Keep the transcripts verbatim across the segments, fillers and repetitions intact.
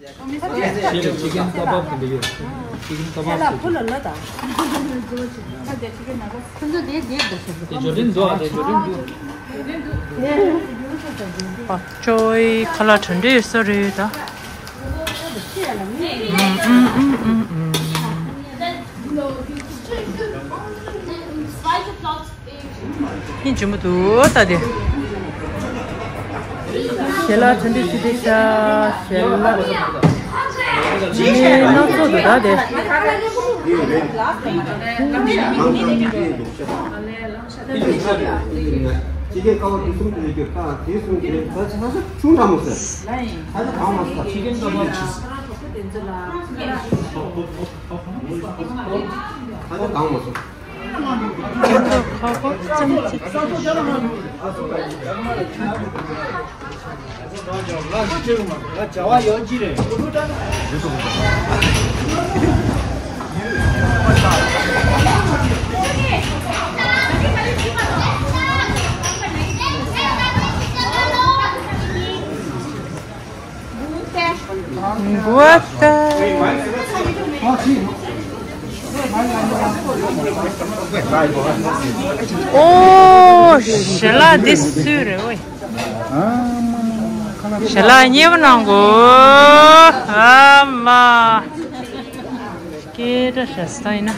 ཤེས་རེད། ཅི་ཀན་ཀ་བབ་དེ་འདྲ་ཡོད། ཅི་ཀན་ཀ་བབ་ཟེར། ཁོ་ལ་ལ་དང་། ཁོ་ཚོ་དེ་དེ་འདུག་དེ་འབྱོར་འབྲིང་འདུག་ཨ། དེ་འབྱོར་འབྲིང་འདུག་པག་ཅོའི་ཁ་ལག་གྲ་སྒྲིག་ཡོད་ས་རེད་ད། ཧིན་ཇི་མོ་འདུག་ད་དེ། ཞལ་ལག་ཚོན་འདྲི་ཞུ་དེ་ཤ། ཞལ་ལག་ཅི་སྣ་ཚོགས་འདུག་ད་དེ། ཅི་གའི་ཀ་བ་དུས་གསུམ་དུ་ཡོད་རྒྱུ་ཁ་དེ་གསུམ་གྱི་ས་ཆ་ས་ཆུང་འདྲ་མོ་ཟེར། ས་ཆ་གང་མ་ས། ས་ཆ་གང་མ་ས། ཁ་ཁོ་ཙམ་ཅིག་བྱ་བ་ཡོད་ཀྱི་རེད། འགོ་ད། ཨོ། ཞལ་ལག་འདི་སུའི་རེད་ཝེ། ཞལ་ལག་མཉེས་པོ་གནང་གོ། ཨ་མ། སྐད་སྒྲ་ཞེ་ས་ཡིན་ན།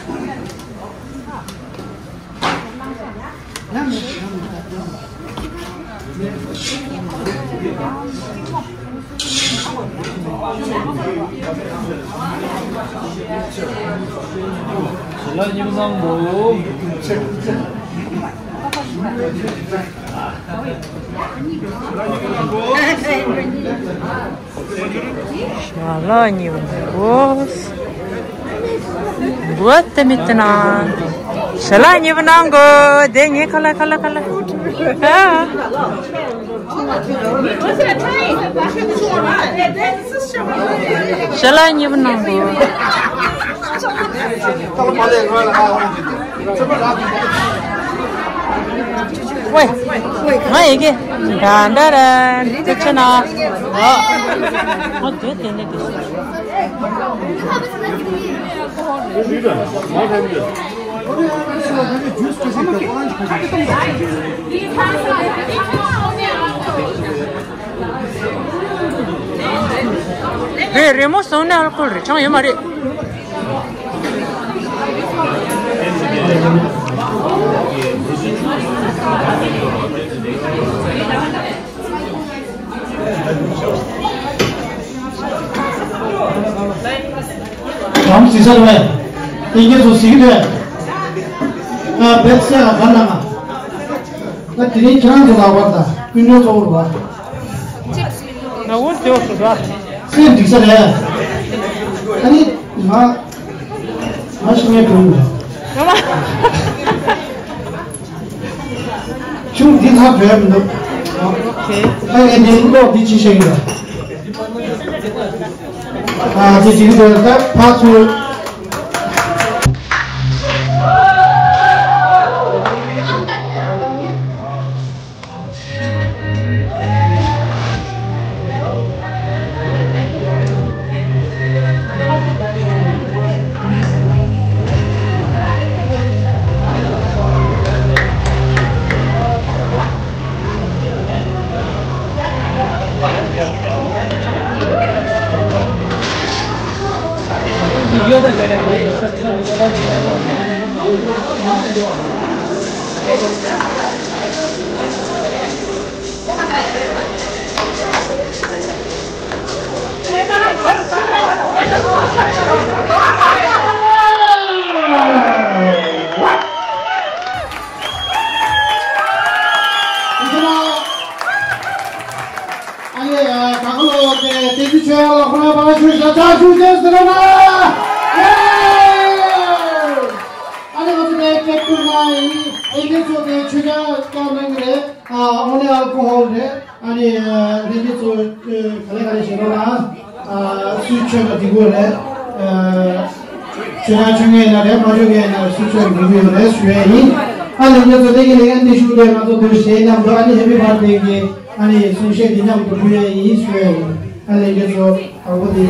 ཞལ་ལག་མཉེས་པོ་གནང་གོ། ཞལ་ལག་མཉེས་པོ་གནང་གོ། འགོ་ད་མི་ཏི་ན། ཞལ་ལག་མཉེས་པོ་གནང་གོ། དེ་ངའི་ཁ་ལག་ཁ་ལག་ཁ་ལག་ཨ། ཞལ་ལག་མཉེས་པོ་གནང་གོ། ཝེ། ང་ཡི་གེ་ད་འདྲ་ར་དེ་ཆེ་ན། ཨ། ཨ་དེ་དེ་ནས་དེ། རེད། རི་མོ་བཟོ་ནས་ཨལ་ཀོ་ཧོལ་རེད། ཆང་ཡོད་མ་རེད། གང་ཞིག་ཟེར་བས། དེ་གས་སུ་ཞིག་རེད། ང་བེད་སེ་ག་ལ་ང་། ད་དེ་རིང་ཁྱེད་རང་ཚོ་ལ་བར་དང་ཀུན་སྤྱོད་གཙོ་བོར་བ། ང་འུར་ཟེར་བ་སུ་ར། སེམས་འགྲིག་ས་རེད། ཨ་ནི་ང་ང་ཤི་ངའི་བུ་མོ་རེད། ང་མ། ཆུང་འདི་ལྷག་བྲོས་མི་འདུག་ཨ་ངས་འདི་ཀློག་འདི་ཅི་བཤད་ཀྱི་རེད། ཨ་ཅི་ཅི་གི་འདུག་ད་ཕར་ཚུར། ཨ་ནི་ད་ག་ལོ་དེ་དེ་དུས་ཆོས་ལ་ཁོ་རང་ཕར་ཞུ་ཞབས་ཕྱག་ཞུ་ཅེས་ཟེར་ན། ཨ་ནི་ང་ཚོ་དེ་སྐད་སྐུར་ན་ཡིན། ཨེ་ནི་ཚོ་དེ་ཆོས་ཆ་སྐྱོང་གནང་གི་རེད། ཨ་ཨོ་ནི་ཨལ་ཀོ་ཧོལ་རེད། ཨ་ནི་ཨ་རིན་པོ་ཆེ་ཚོ་ག་ལེ་ག་ལེ་བྱེད་རོགས་གནང་། ཨ་སུའི་ཆོས་ལ་འགྲིག་གི་རེད། ཨ་ཆོས་ཡང་ཆོས་ངན་ཡིན་ན་རེད། མ་ཆོས་ངན་ཡིན་ན་སུའི་ཆོས་ལ་འགྲིག་གི་ཡོད་རེད་ཞུ་ཡ་ཡིན། ཨ་ནི་ང་ཚོ་དེ་གི་ལས་ཀ་འདི་ཞུ་རེད། ང་ཚོ་འདིར་གཞས་མཉམ་དུ་ཨ་ནི་ཧེ་པི་བར་ཐི་ཌེ་གི་ཨ་ནི་གསུང་བཤད་འདི་མཉམ་དུ་ཕུལ་ཡ་ཡིན་ཞུ་ཡ་ཡིན། ལས་འགན་གཙོ་བོ་དང་པོ་དེ།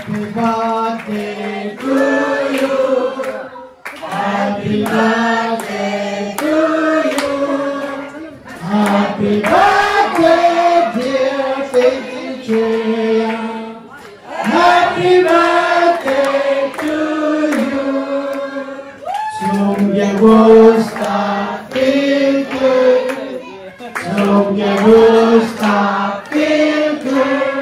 Happy birthday to you. Happy birthday to you. Happy birthday, dear Teddy Chair. Happy birthday to you. Soon you will start feeling good. Soon you will start feeling good.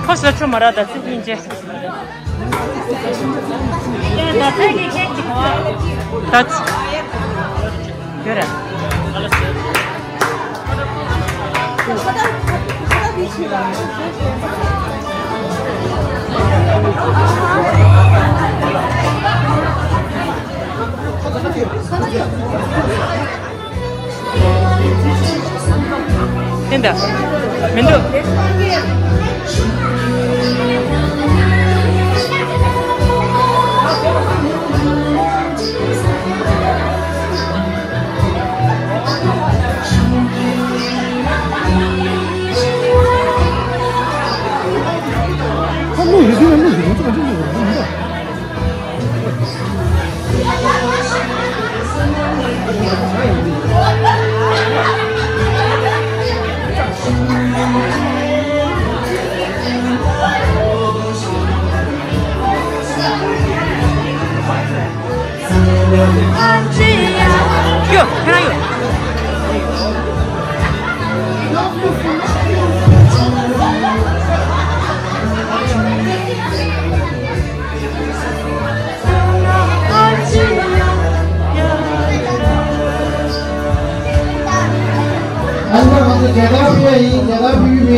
ཁོ་ས་ཆུ་མ་ར་ད་ཚིག་ཡིན་ཅེ། ད་ཚིག་ཡོད་ར། དེ་འདྲ་མི་འདུག་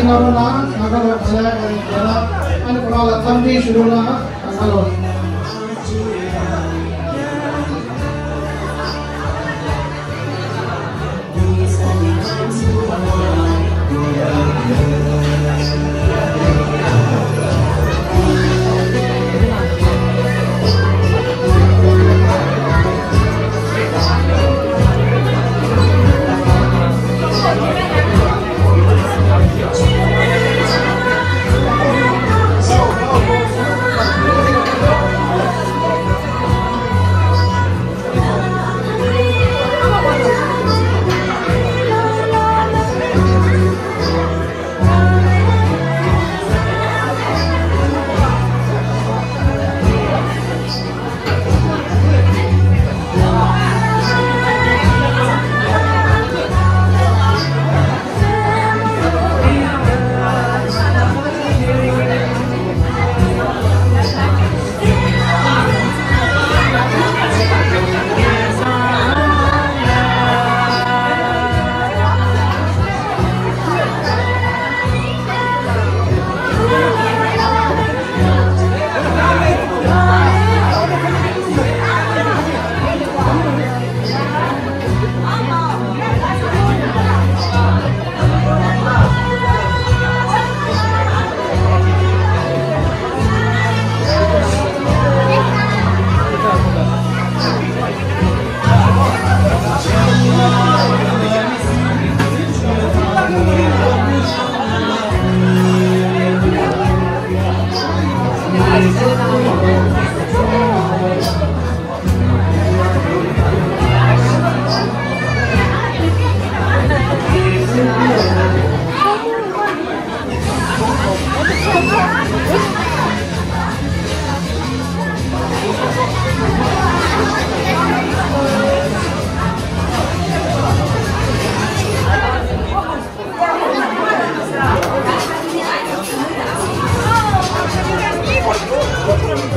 ལ་ང་ཁ་ལོ་ཁ་ལ་ཁ་ལ་ཁ་ལ་ཨ་ནི་ཁོ་རང་ལ་འཚམས་འདྲི་ཞུ་རོགས་གནང་། ང་ཁ་ལོ།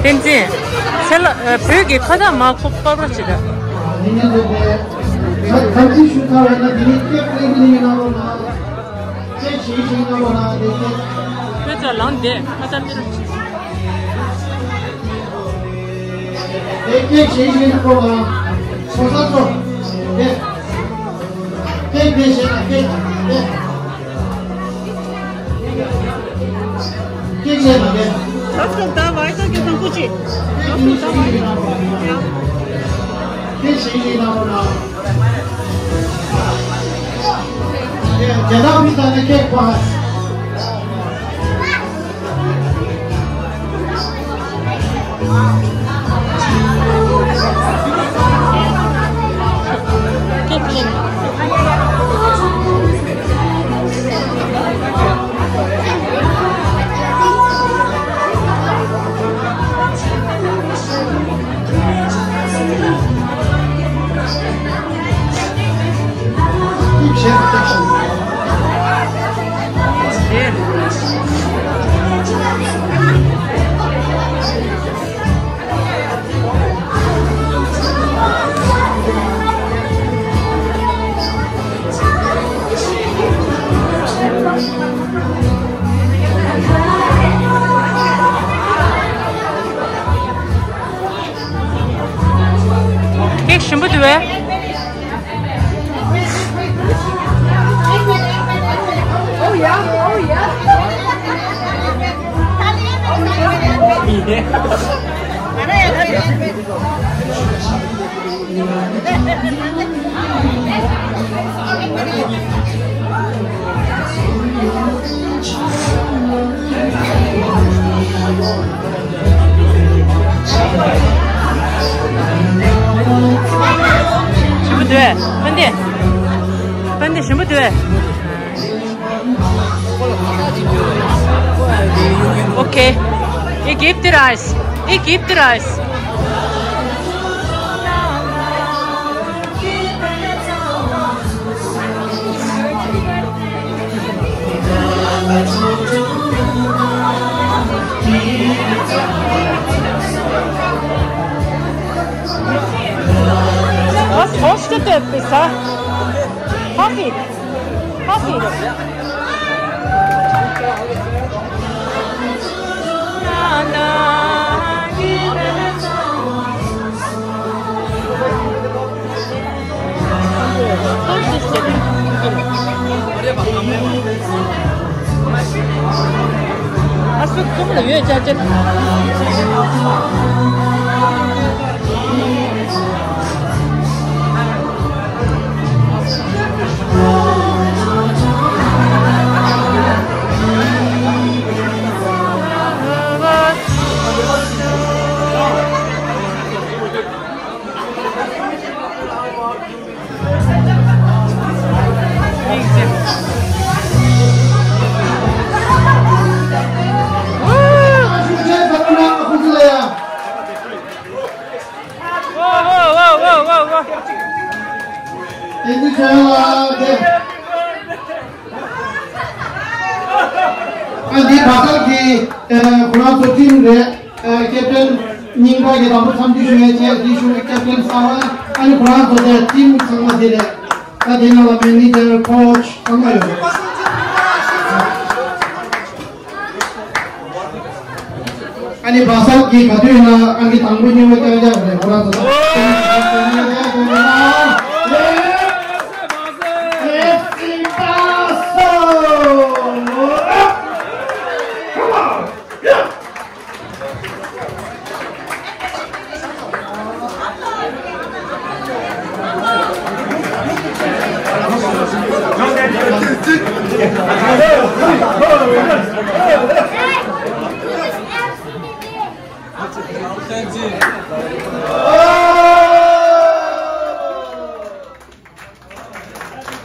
བསྟན་འཛིན། ཚེ་ལ་བོད་ཀྱི་ཁ་བཏགས་མར་ཁུ་པགས་རོ་བྱེད་ད། བོད་ཚོ་ལངས་བསྡད་ཁ་བཏགས་མི་རོ་བྱེད། Kek de shena, kek, kek. Kek shena, kek. Tap tap da, vai sa ke tan kuchi. Tap tap da, vai sa. Ya. Kek shena, na, na. Ya, ya da mi ta na kek pa. ཀེག་ཞིམ་པོ་འདུག་པས། Oh yeah, oh yeah. ཞིམ་པོ་འདུག་པས། ཕན་བདེ། ཕན་བདེ་ཞིམ་པོ་འདུག་པས། Okay. You give the rice. You give the rice. Hoş, hoş getirdi, ha? Hadi. Hadi. ཨ་སུ་ཁུམ་ལ་ཡོད་ཅག་ཅག་ཨ་འདི་བྷ་སལ་གྱི་ཁོ་རང་ཚོ་ཊིམ་རེད། ཀེབ་ཊན་རྙིང་པ་གི་དང་པོ་འཚམས་འདྲི་ཞུ་ཡས་བཅས་འདི་ཞུ་བའི་ཀེབ་ཊན་གསར་པ། ཨ་ནི་ཁོ་རང་ཚོ་དེ་ཊིམ་ཚང་མ་འདི་རེད། ད་དེ་ནང་ལ་མེ་ནེ་ཇར་ཀོ་ཆི་ཚང་མ་ཡོད་རེད། ཨ་ནི་བྷ་སལ་གྱི་ག་དུས་ཡིན་ན་ཨང་ཀི་དང་པོ་གཉིས་པ་རྐྱང་རྐྱང་རེད། ཁོ་རང་ཚོ་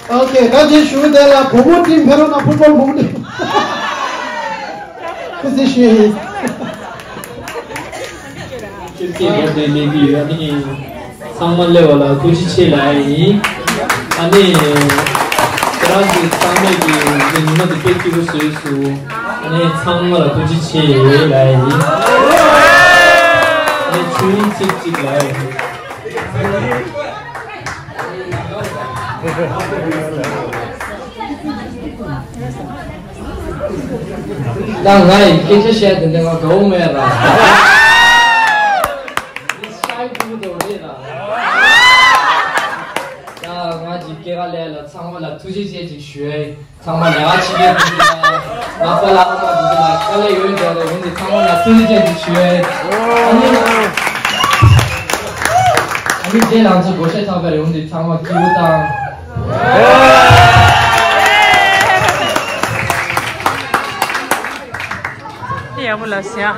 ཨོ་ཁེ། ད་ཅི་ཞུ་དེ་ལ་བུ་མོ་ཊིམ་ཕེ་རོ་ན་ཕུཊ་བོལ་བུ་མོ་ཊིམ་ཁུ་སི་ཤེ་ཧི། ཁྱེད་ཀྱིས་ངོ་དེ་ལས་ཀྱི་ཡོད་ནི། ཚང་མ་སླེབས་པ་ལ་ཐུགས་རྗེ་ཆེ་ལབ་ཡ་ཡིན། ཨ་ནི། ཁྱེད་རང་ཚོ་ཚང་མས་ཀྱི་ཉི་མ་དེ་དཔེ་སྐྱིད་པོ་བཟོས་སོང་། ཨ་ནི་ཚང་མ་ལ་ཐུགས་རྗེ་ཆེ་ལབ་ཡ་ཡིན། ཨ་ནི་ཆོས་དབྱིངས་ཚིག་གཅིག་ལབ་ཡ་ཡིན། ད་ང་ཡི་སྐད་ཆ་བཤད་དེ་འདྲ་ང་དགའ་བོ་མེད་ར། ཤ་ཡི་ཕྲུ་གུ་དེ་འོ་རེད་ར། ད་ང་གི་སྐྱེས་སྐར་ལས་ལ་ཚང་མ་ལ་ཐུགས་རྗེ་ཆེ་ཅིག་ཞུ་ཡ་ཡིན། ཚང་མ་ལས་ཀ་བྱེད་མཁན་དེ་ཚོ་ལ། ང་པ་ལགས་ཨ་མ་དེ་ཚོ་ལ་དཀའ་ལས་ཡོད་མཁན་རེད། འོན་ཏེ་ཚང་མ་ལ་ཐུགས་རྗེ་ཆེ་ཞུ་ཡ་ཡིན། ཨ་ནི། ཨ་ནི་རྗེས་ལ་ང་ཚོ་སྒོར་གཞས་འཁྲབ་པ་རེད། འོན་ཏེ་ཚང་མ་སྐྱིད་པོ་བཏང་། ཡག་པོ་ལ་ཟེར།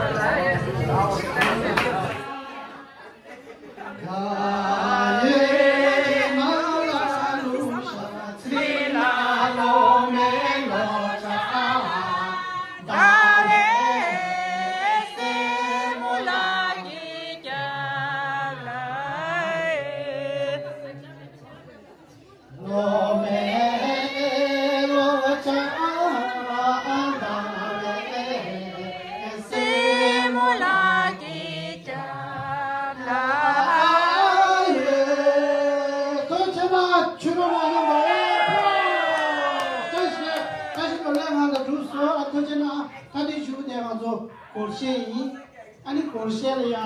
ཨ་ནི་སྒོར་གཞས་ལ་ཡ།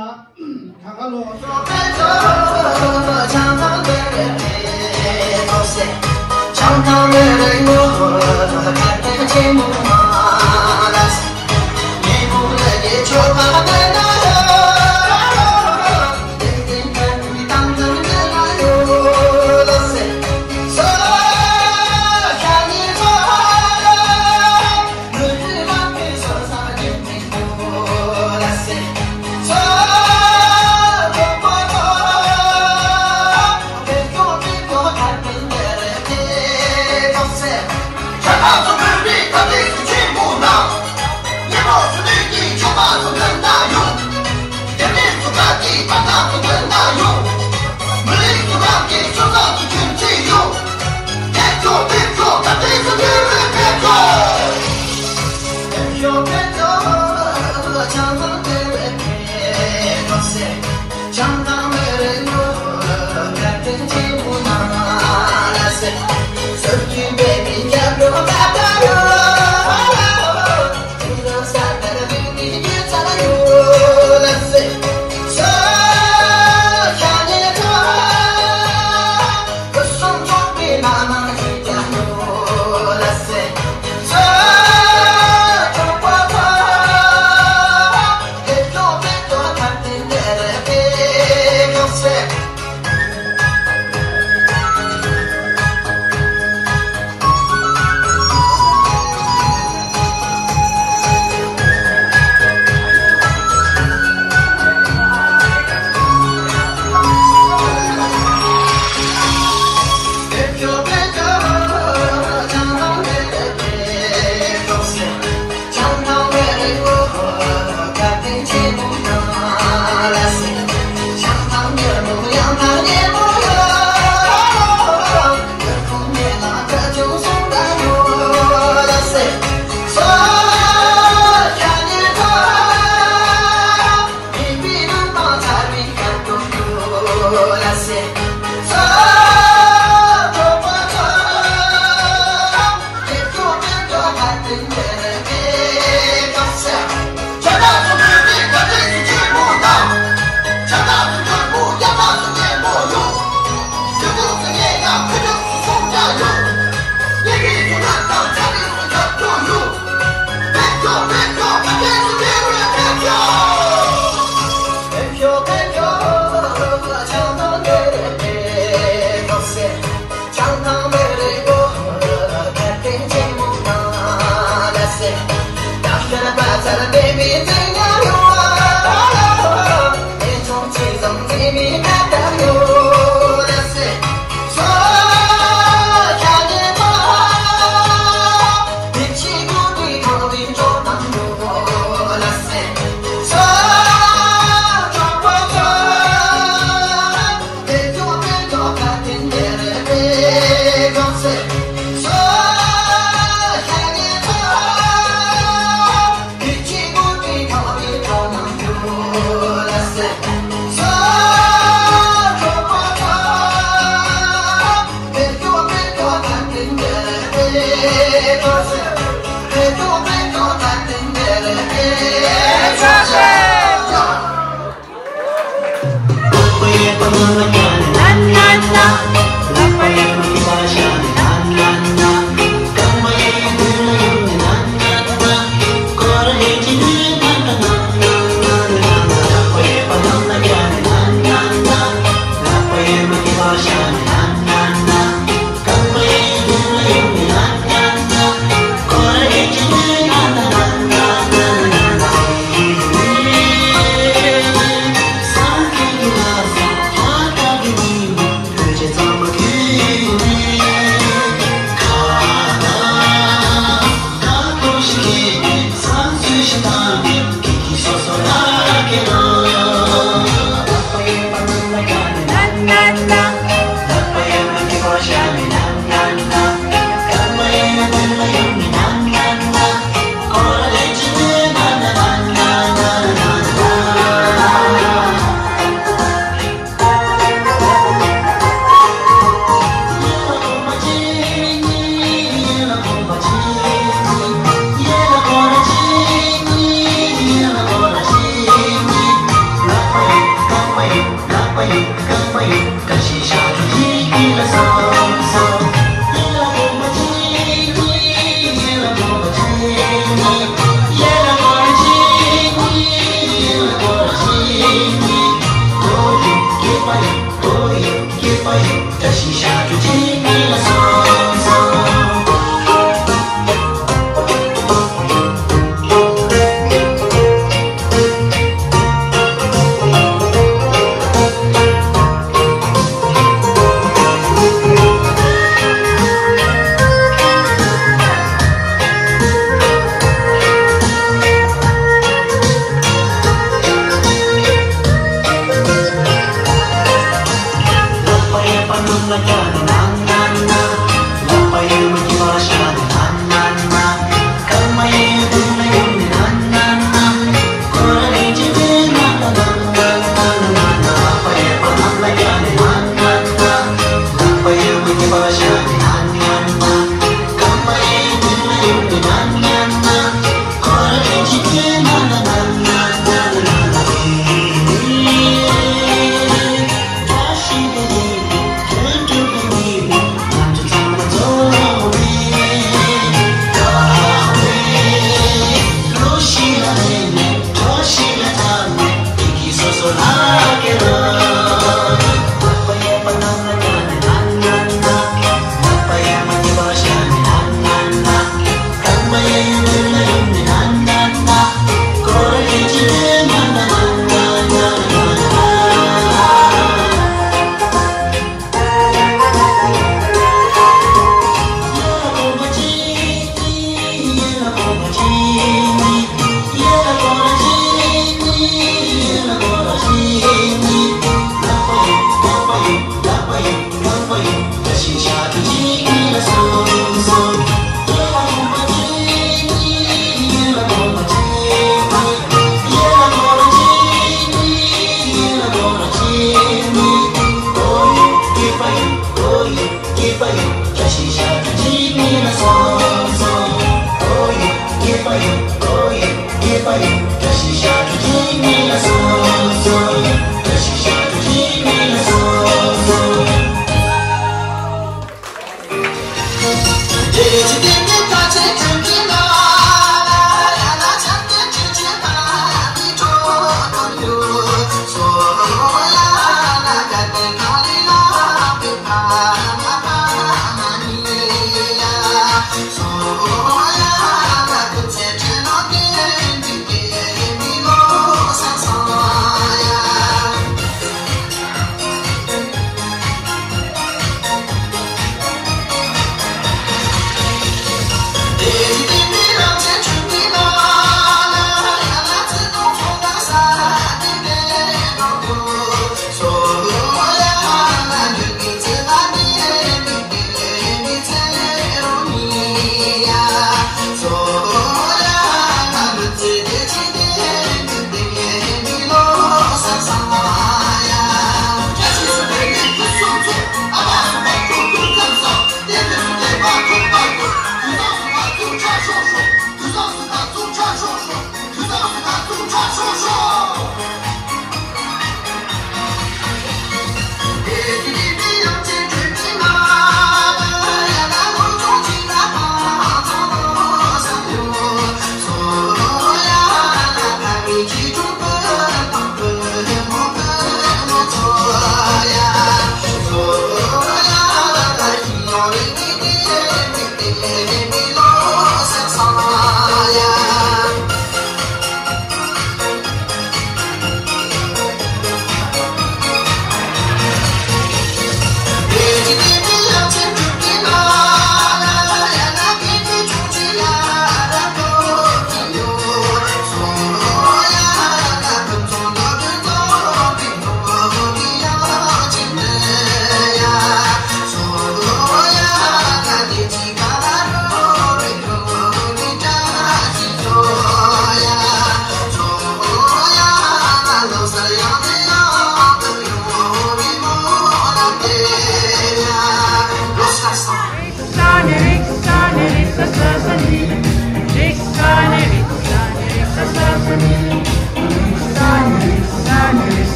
ད་ག་ལོ།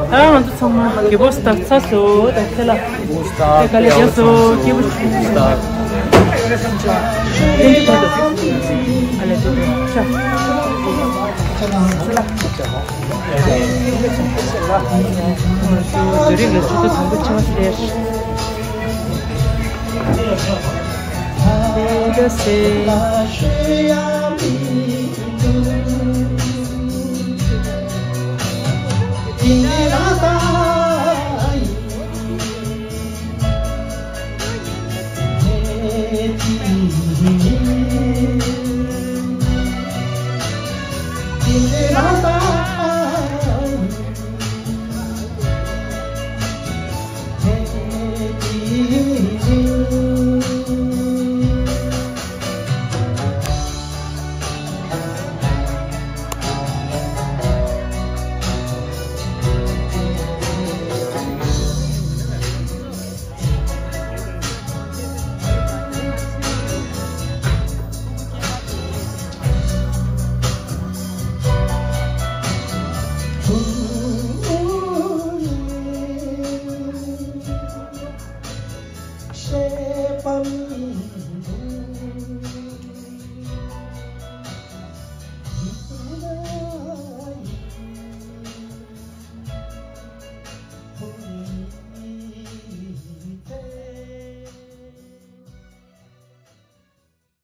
ད་ང་ཚོ་ཚང་མ་རྒྱལ་པོ་སྟག་ཚ་སོ་ད་ཁེ་ལ་ད་ག་ལེ་རྒྱལ་སོ་རྒྱལ་པོ་སྟག་ཨ་ལེ་ཏུ་ཤ་ཚ་ལ་ཚ་ལ་ང་ཚོ་དེ་རིང་ལ་ཆུ་ཚོད་དང་པོ་ཆ་ཟེར།